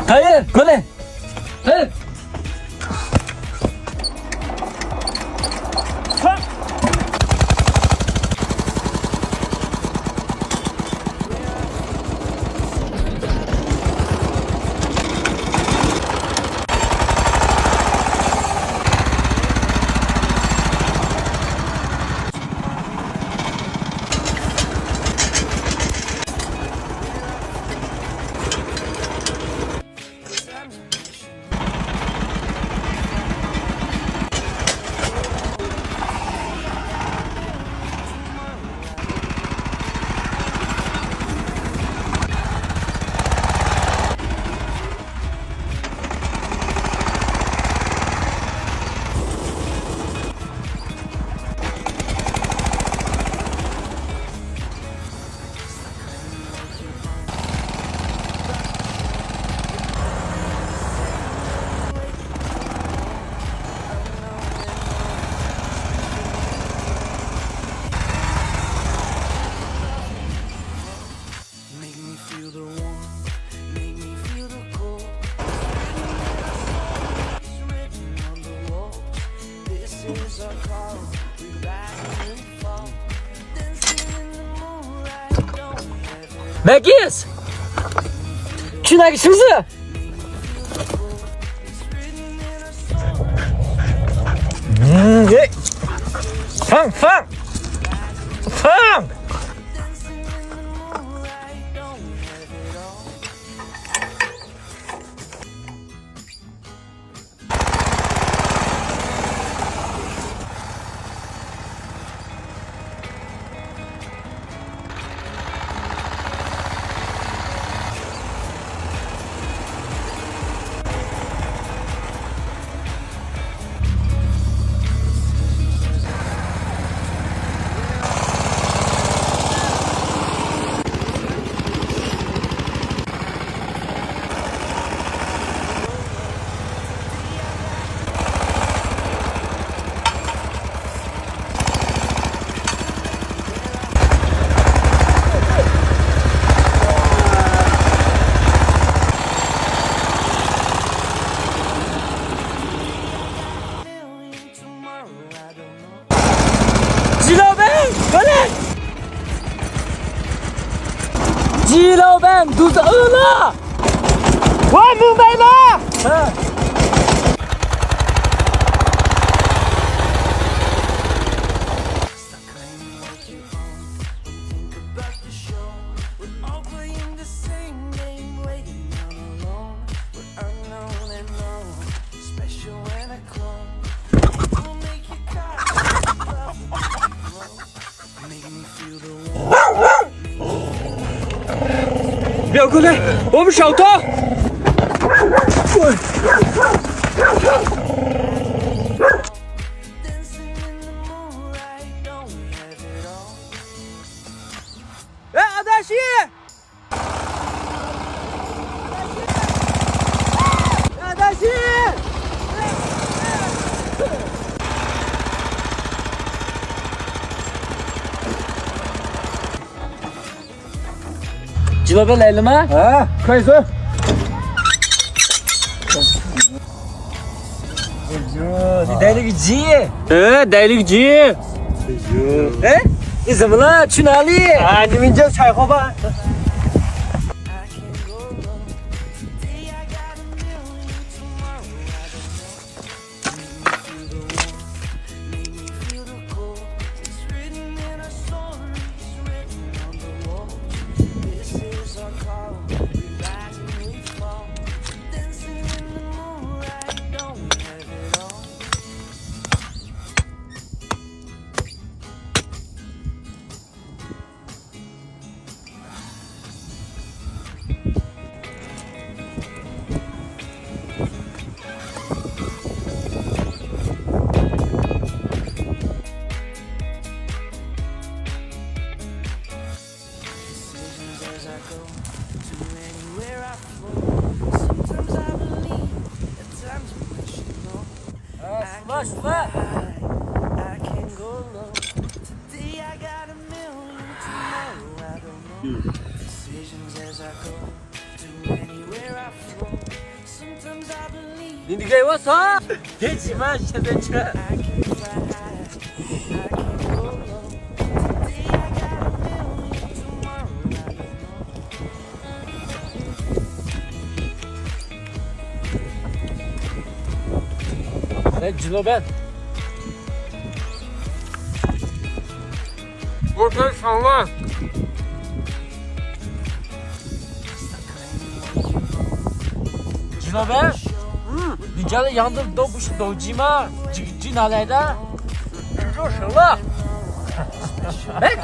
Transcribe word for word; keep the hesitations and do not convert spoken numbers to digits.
تەييار، قېنى. ھەي. مەكىس! چۈشۈن ئەگىشىمىزنى! فاڭ، فاڭ! فاڭ! جىلو بەگ، بەلەن! جىلو بەگ، دۇز ئۇلا! ۋاي، مۇمبەيلا! ھە. ئەي، ئاداشى! جىلو بەگ لەيلىما؟ ھە، كويسو. دەيلىك جى. ھە، دەيلىك جى. ھە؟ ئىزىملا چۈنالى. ھە، نىمىنجا چايخوبا. 你你给我说，别急嘛，现在去。来，几多遍？我太长了。 知道呗？嗯，你家的羊都都不是斗鸡吗？鸡鸡拿来的？你说什么？哎，